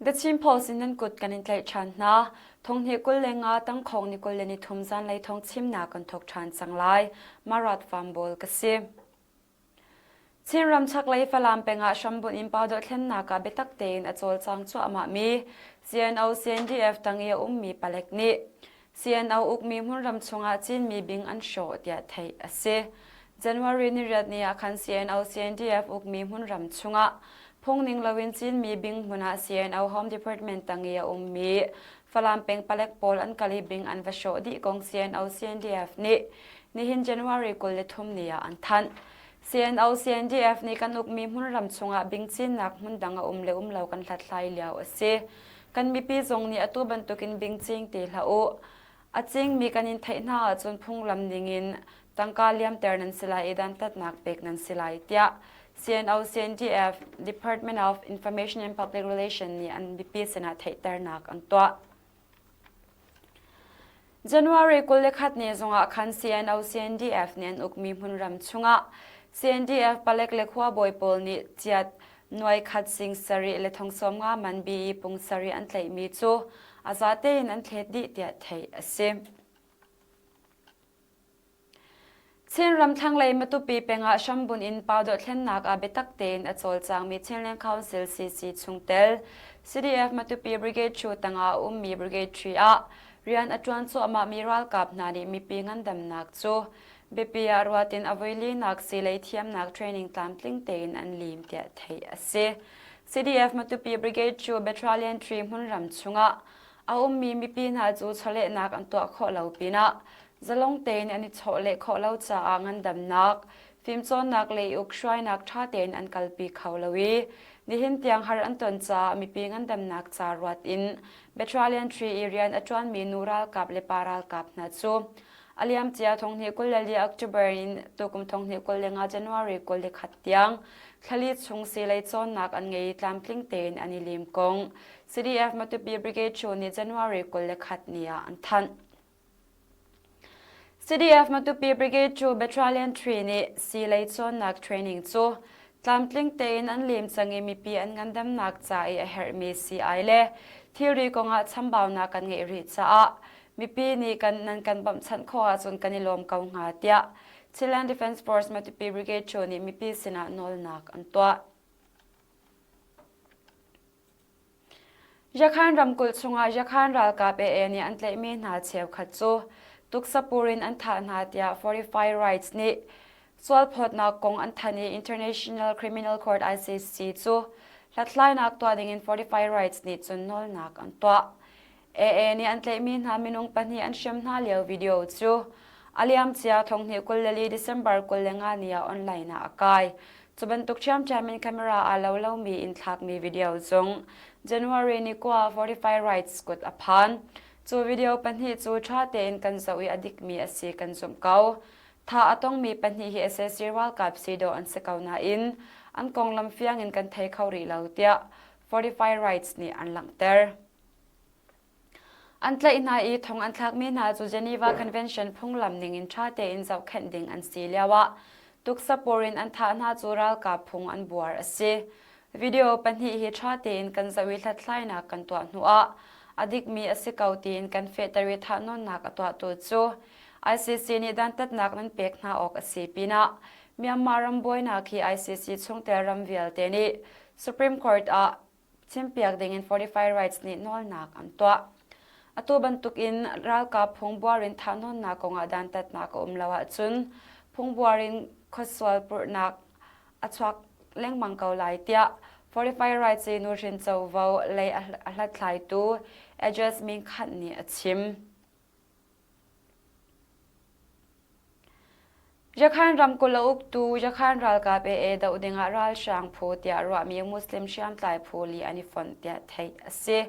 The Chin Post in nan kut kan in tlaih ṭhan hna. Thonghnih 25 tangkhawng ni 23 zanlei thawng chimnak kan thawk ṭhan cang lai. Marat Fambawl ka si. Chinram chaklei Falam peng ah hrambunh in Pau dothlennak ah biatak tein a cawlcang cuahmahmi CNO CNDF tang i a ummi palek nih CNO ukmi hmunram chungah Chinmi bing an hrawh tiah theih a si. January niriat ni ah khan CNO CNDF ukmi hmunram chungah phungning loin Chinmi bing hmun ah CNO Home Department tang i a ummi Falam peng palek pawl an kal i bing an va hrawh dih kong CNO CNDF nih nihin January 23 ni ah an thanh. CNO CNDF nih kan ukmi hmunram chungah bing cinnak hmun dang a um le um lo kan hlathlai lio a si. Kan mipi zong nih atu bantukin bing cing ti hlah u. A cingmi kan in theih hna ahcun phunglam ningin tangka liamter nan si lai i dantatnak pek nan si lai tiah CNO CNDF Department of Information and Public Relations nih an mipi sinah theihternak an tuah. January 21 ni zongah khan CNO CNDF nih an ukmi hmunram chungah CNDF palek le khuabawi pawl nih chiat nuai khat sing sarih le thong sawm nga man bi i pung sarih an tlaihmi cu a zate in an thlet dih tiah theih a si. Chinram thlanglei Matupi peng ah hrambunh in pau dothlennak ah biatak tein a cawlcangmi Chinland Council CC chungtel CDF Matupi Brigade 2 tangah a ummi Brigade 3 ah rian a ṭuan cuahmahmi ralkap hna nih mipi ngandamnak cu biapi ah ruat in a voilinak siilei thiamnak training tlamtling tein an lim tiah theih a si. CDF Matupi Brigade 2 Battalion 3 hmunram chungah a ummi mipi hna cu chawlehnak an tuah khawh lo pinah zalong tein an i chawhleh khawh lo caah ngandamnak, fimcawnnak le i ukhruainak ṭha tein an kalpi kho lo i nihin tiang har an ton caah mipi ngandamnak ca ruat in Battalion 3 i rian a ṭuanmi nu ralkap le pa ralkap hna cu a liamcia thonghnih 24 October in tukum thonghnih 25 January 21 tiang thlali chung siilei cawnnak an ngei i tlamtling tein an i lim kong CDF Matupi Brigade Chu nih January 21 ni ah an thanh. CDF Matupi Brigade cu Battalion 3 nih siilei cawnnak training cu tlamtling tein an lim cang i mipi an ngandamnak ca i a herhmi sii-ai le thilri kongah chambaunak kan ngeih rih caah mipi nih kan nan kan bawmhchanh khawh ahcun kan i lawm ko hnga tiah Chinland Defense Force Matupi Brigade cu nih mipi sinah nawlnak an tuah. Yakhan ramkulh chungah Yakhan ralkap AA nih an tlaihmi hna cheukhat cu tuksapur in an thah hna tiah Fortify Rights nih sualphawtnak kong an thanh i International Criminal Court ICC cu hlathlainak tuah dingin Fortify Rights nih cun nawlnak an tuah. AA nih an tlaihmi hna minung pahnih an hrem hna lio video cu a liamcia thonghnih 24 December 25 ni ah online ah a kai. Cu bantuk ṭhiamṭhiam in camera aa lo lomi in thlakmi video zong January ni kua Fortify Rights kut a phan. Cu video pahnih cu ṭha tein kan zoh i a dikmi a si kan zumh ko. Thah a tongmi pahnih hi sac ralkap si dawh an si ko nain an konglam fiang in kan thei kho rih lo tiah Fortify Rights nih an langhter. An tlaih hna i thong an thlakmi hna cu Geneva Convention phunglam ningin ṭha tein zohkhenh ding an si lioah tuksapur in an thah hna cu ralkap phung an buar a si. Video pahnih hi ṭha tein kan zoh i hlathlainak kan tuah hnuah a dikmi a si ko tiin kan fehter i thahnawnnak a tuahtu cu ICC nih dantatnak nan pek hna awk a si pinah Myanmar ram buainak hi ICC chungtel ram vialte nih Supreme Court ah chimpiak dingin Fortify Rights nih nawlnak an tuah. Atu bantukin ralkap phungbuar in thahnawnnak kongah dantatnak a um lo ahcun phungbuar in khuasual purhnak a chuak lengmang ko lai tiah Fortify Rights i nuhrin covo lei a hlathlaitu Address Min Khanh nih a chim. Yakhan ramkulh a uktu Yakhan ralkap AA doh dingah ralhrang phu tiah ruahmi Muslim hriamtlai phu li an i fonh tiah theih a si.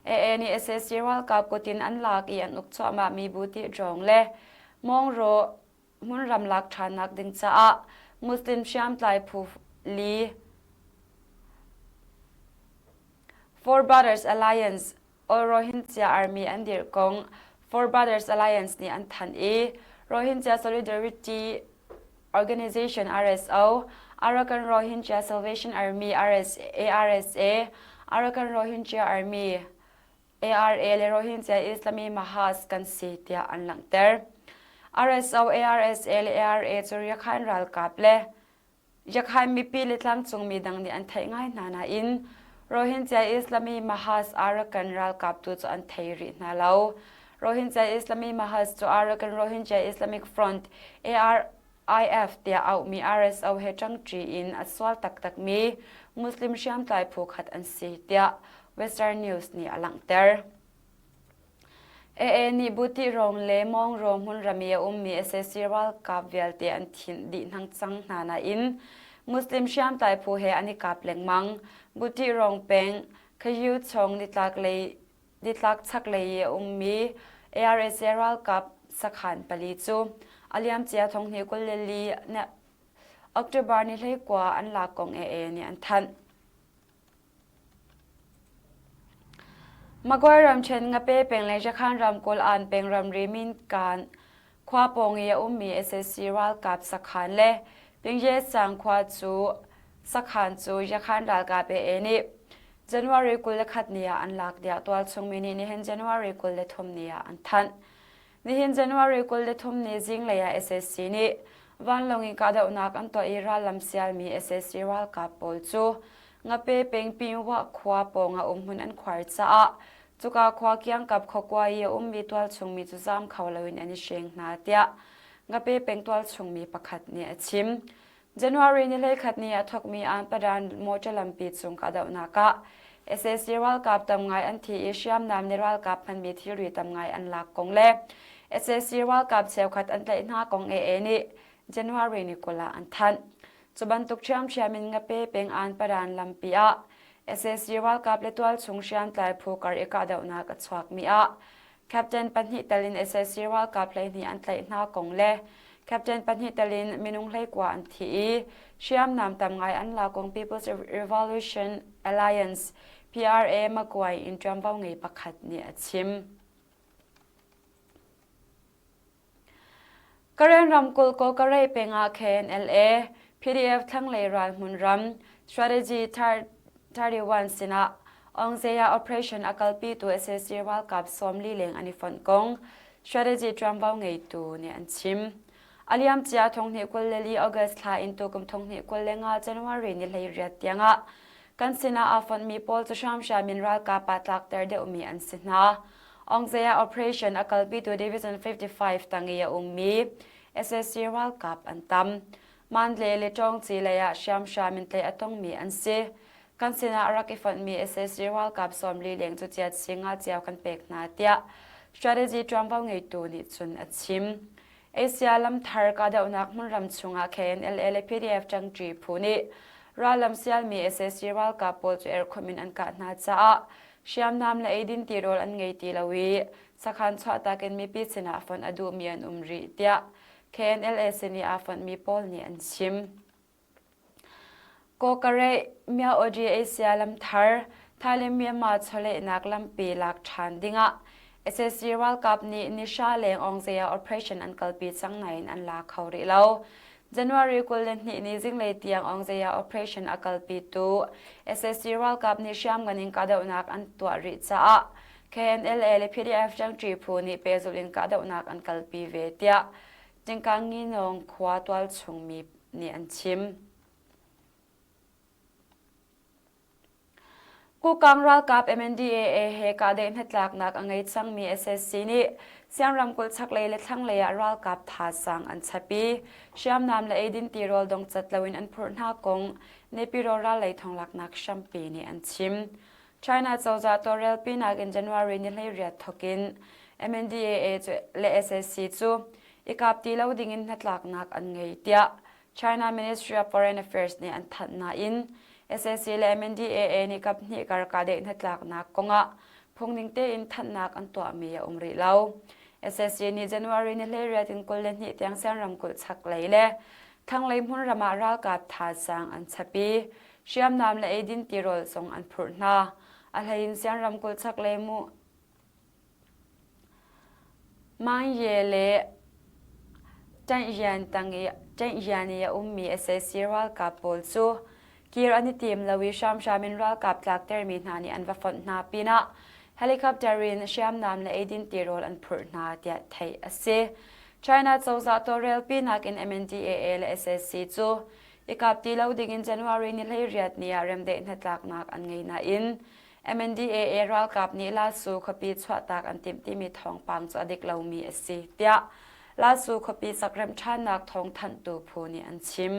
AA nih sac ralkap kut in an lak i an uk cuahmahmi Buti Drawng le Mawngro hmunram lak ṭhannak ding caah Muslim hriamtlai phu li Four Brothers Alliance All Rohingya Army an dirh kong Four Brothers Alliance nih an thanh i Rohingya Solidarity Organization RSO, Arakan Rohingya Salvation Army RS, ARSA, Arakan Rohingya Army, ARA le Rohingya Islami Mahaz kan si tiah an langhter. RSO, ARSA le ARA cu Rakhine ralkap le Rakhine mipi le tlangcungmi dang nih an theih ngai hna nain Rohingya Islami Mahaz Arakan ralkap tu cu an thei rih hna lo. Rohingya Islami Mahaz cu Arakan Rohingya Islamic Front AR IF tiah auhmi RSO he ṭangṭi in a sual taktakmi Muslim hriamtlai phu khat an si tiah Western News nih a langhter. AA nih Buti rawng le Mawng rawng hmunram i a ummi sac ralkap vialte an thinh dih hnang cang hna nain Muslim hriamtlai phu he an i kap lengmang. Buti rawng peng Khayu chong nitlak lei nitlak chaklei i a ummi ARSA ralkap sakhan pali cu a liamcia thonghnih 24 October ni 19 an lak kong AA nih an thanh. Magway ramṭhen Ngape peng le Jakhan ramkulh An peng ramri Minkan khua pawng i a ummi sac ralkap sakhan le Pingye sang khua cu sakhan cu Yakhan ralkap AA nih January 21 ni ah an lak tiah tualchung mi nih nihin January 23 ni ah an thanh. Nihin January 23 ni zinglei ah sac nih vanlawng in kahdohnak an tuah i rallam sialmi sac ralkap pawl cu Ngape peng Pingwah khua pawng ah umhmun an khuar caah cuka khua kiangkap khuakua i a ummi tualchung mi cu zaam kho loin an i hreng hna tiah Ngape peng tualchung mi pakhat nih a chim. January ni 11 ni a thawkmi Anpadan motor lampi cung kahdohnak ah sac ralkap tam ngai an thi i hriamnam nih ralkap hmanmi thilri tam ngai an lak kong le sac ralkap cheukhat an tlaih hna kong AA nih January ni 20 ah an thanh. Cu bantuk ṭhiamṭhiam in Ngape peng Anpadan lampi ah sac ralkap le tualchung hriamtlai phu kar i kahdohnak a chuakmi ah Captain pahnih tel in sac ralkap 12 an tlaih hna kong le Captain pahnih tel in minung 19 an thi i hriamnam tam ngai an lak kong People's Revolution Alliance PRA Makuai in ṭuanvo ngei pakhat nih a chim. Karen ramkulh Kawkarei peng ah KNLA, PDF thlanglei ralhmun ram Strategy 31 sinah Aungzaya operation a kalpitu sac ralkap 40 leng an i fonh kong strategy ṭuanvo ngeitu nih an chim. A liamcia 2024 August thla in tukum 2025 January ni 18 tiangah kan sinah aa fonhmi pawl cu hramhram in ralkap ah tlakter deuhmi an si hna. Aungzaya operation a kalpitu Division 55 tang i a ummi sac ralkap an tam. Mandalay le Ṭawngci lei ah hriamhram in tlaih a tongmi an si. Kan sinah a rak i fonhmi sac ralkap 40 leng cu chiat singa cio kan pek hna tiah strategy ṭuanvo ngeitu nih cun a chim. Asia lamthar kahdohnak hmunram chungah KNLA le PDF ṭangṭi phu nih rallam sialmi sac ralkap pawl cu erkhum in an kah hna caah hriamnam le eidin tirawl an ngei ti lo i sakhan chuahtak in mipi sinah fonh a duhmi an um rih tiah KNLA sin i aa fonhmi pawl nih an chim. Kawkareh Myaoji Asia lamthar Thailand Myanmar chawlehnak lampi lak ṭhan dingah sac ralkap nih Nisha leng Aungzaya operation an kalpi cang nain an la kho rih lo. January 22 ni zinglei tiang Aungzaya operation a kalpitu sac ralkap nih hriamngan in kahdohnak an tuah rih caah KNLA le PDF ṭangṭi phu nih pehzulh in kahdohnak an kalpi ve tiah Tingkanginawng khua tualchung mi nih an chim. Kukang ralkap MNDAA he kahdaih hnatlaknak a ngei cangmi sac nih Siang ramkulh chaklei le thlanglei ah ralkap thazaang an chap i hriamnam le eidin tirawl dongcat loin an phurh hna kong Naypyidaw rallei thonglaknak hrampi nih an chim. China cozah tawlrelpinak in January ni 18 thawkin MNDAA cu le sac cu i kap ti lo dingin hnatlaknak an ngei tiah China Ministry of Foreign Affairs nih an thanh nain sac le MNDAA nih kap hnih kar kahdaih hnatlaknak kongah phungning tein thanhnak an tuahmi a um rih lo. sac nih January ni 18 in 22 tiang Sian ramkulh chaklei le thlanglei hmunram ah ralkap thazaang an chap i hriamnam le eidin tirawl zong an phurh hna. A hleiin Sian ramkulh chaklei mu Mangye le Ṭaihyan tang i Ṭaihyan i a ummi sac ralkap pawl cu. Kir an i tim lo i hramhram in ralkap tlaktermi hna nih an va fonh hna pinah helicopter in hriamnam le eidin tirawl an phurh hna tiah theih a si. China cozah tawlrelpinak in MNDAA le SAC cu i kap ti lo dingin January ni 18 ni ah remdaih hnatlaknak an ngei nain MNDAA ralkap nih Lasu khuapi chuahtak an timh timi thawngpang cu a dik lomi a si tiah Lasu khuapi sakremh ṭhannak thawngthanhtu phu nih an chim.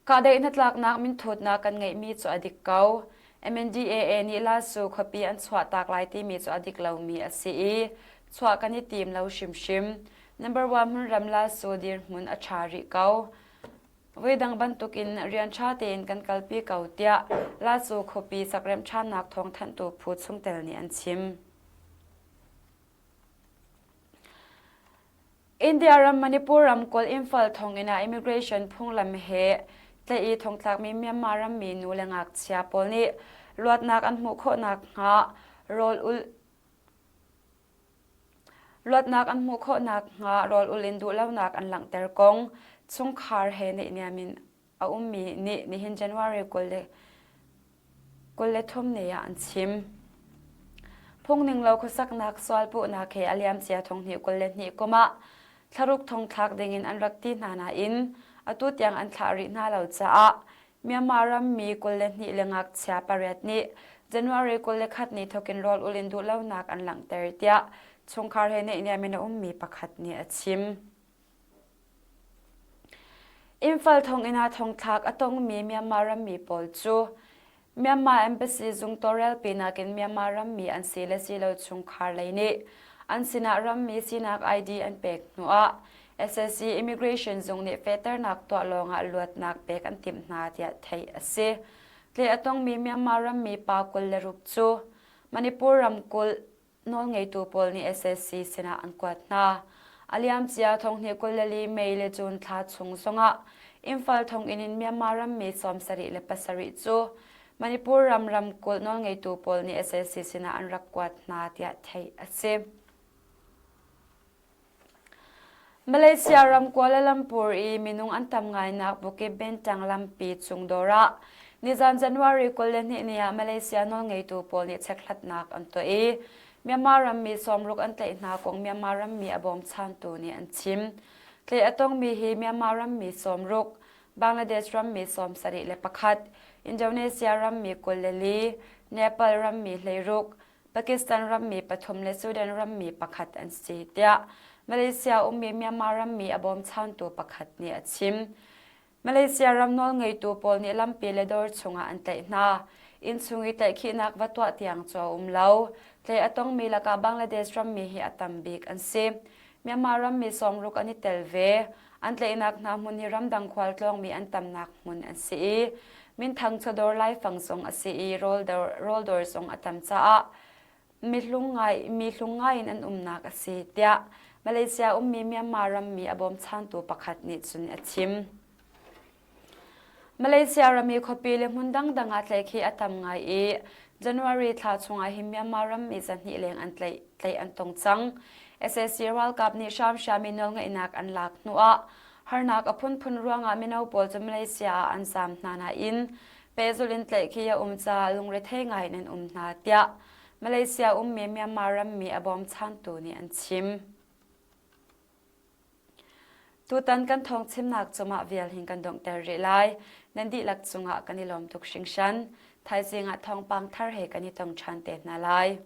Kahdaih hnatlaknak minthutnak kan ngeihmi cu a dik ko. MNDAA nih Lasu khuapi an chuahtak lai timi cu a dik lomi a si i chuah kan i tim lo hrimhrim. Number one hmunram Lasu dirhmun a ṭha rih ko. Voidang bantukin rian ṭha tein kan kalpi ko tiah Lasu khuapi sakremh ṭhannak thawngthanhtu phu chungtel nih an chim. India ram Manipur ramkulh Imphal thonginn ah immigration phunglam he tlaih i thongtlakmi Myanmar rammi nu le ngakchia pawl nih luatnak an hmuh khawh nakhnga rawl ulh luatnak an hmuh khawh nakhnga rawl ulh in duhlonak an langhter kong chungkhar he naihniam in a ummi nih nihin January 23 ni ah an chim. Phungninglo khuasaknak sualpuhnak he a liamcia thonghnih 22 kum ah thlaruk thong thlak dingin an rak ti hna nain atu tiang an thlah rih hna lo caah Myanmar rammi 22 le ngakchia pariat nih January 21 ni thokin rawl ul in duhlonak an langhter tiah chungkhar he naihniam in a ummi pakhat nih a chim. Imphal thonginn ah thongthlak a tongmi Myanmar rammi pawl cu Myanmar Embassy zung tawlrelpi nakin Myanmar rammi an si le si lo chungkhar lei nih an sinah rammi sinak ID an pek hnuah SSC Immigration zung nih fehternak tuah lawngah luatnak pek an timh hna tiah theih a si. Tleh a tongmi Myanmar rammi pa 26 cu Manipur ramkulh nawlngeitu pawl nih SSC sinah an kuat hna. A liamcia thonghnih 24 May le June thla chung zongah Imphal thonginn in Myanmar rammi 77 cu Manipur ram ramkulh nawlngeitu pawl nih SSC sinah an rak kuat hna tiah theih a si. Malaysia ram Kuala Lumpur i minung an tam ngainak Bukit Bintang lampi cung dawr ah nizan January 22 ni ah Malaysia nawlngeitu pawl nih chekhlatnak an tuah i Myanmar rammi 60 an tlaih hna kong Myanmar rammi a bawmchantu nih an chim. Tlaih a tongmi hi Myanmar rammi 60, Bangladesh rammi 71, Indonesia rammi 24, Nepal rammi 16, Pakistan rammi pathum le Sudan rammi pakhat an si tiah Malaysia ummi Myanmar rammi a bawmchantu pakhat nih a chim. Malaysia ram nawlngeitu pawl nih lampi le dawr chungah an tlaih hna. Innchung i tlaihkhihnak va tuah tiang cu a um lo. Tlaih a tongmi lakah Bangladesh rammi hi a tam bik an si. Myanmar rammi sawmruk an i tel ve. An tlaihnak hna hmun hi ramdang khualtlawngmi an tamnak hmun an si i minthang chawdawr laifang zong a si i rawldawr zong a tam caah mi hlung ngai mi hlung ngai in an umnak a si tiah Malaysia ummi Myanmar rammi a bawmchantu pakhat nih cun a chim. Malaysia ram i khuapi le hmun dangdang ah tlaihkhih a tam ngai i January thla chungah hin Myanmar rammi 200 leng an tlaih, tlaih an tong cang. SAC ralkap nih hramhram in nawlngeihnak an lak hnuah harnak a phunphun ruangah mino pawl cu Malaysia ah an zaam hna nain pehzulh in tlaihkhih a um caah lungrethei ngai in an um hna tiah Malaysia ummi Myanmar rammi a bawmchantu nih an chim. Tutan kan thawngchimnak cu mah vial hin kan donghter rih lai. Nan dihlak cungah kan i lawm tuk hringhran. Thaizing ah thawngpang thar he kan i tong ṭhan te hna lai.